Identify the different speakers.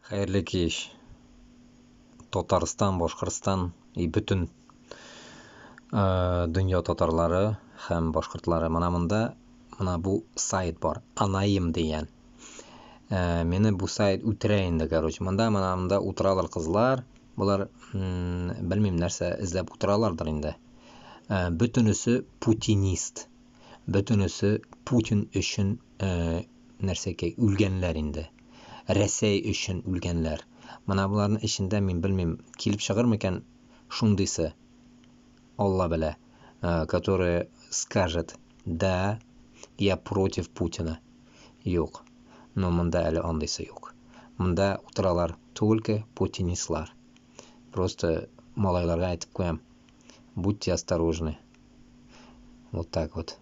Speaker 1: Хәерле кич. Татарстан, Башкортстан и бөтен дөнья татарлары һәм башкортлары. Менә монда менә бу сайт бар, Анаим дигән. Мине бу сайт үтерә инде, короче. Монда менә монда утыралар кызлар. Болар белмим нәрсә эзләп утыралардыр инде. Бөтенесе путинист. Бөтенесе Путин өчен нәрсәкәй үлгәннәр инде. Рәсәй өчен үлгәннәр. Менә боларның эчендә мин белмим, килеп чыгыр микән шундыйсы, Алла белә, который скажет: "Да, я против Путина". Юк. Но монда әле андыйсы юк. Монда утыралар только путинистлар. Просто малайларга әйтеп куям: будьте осторожны. Вот так вот.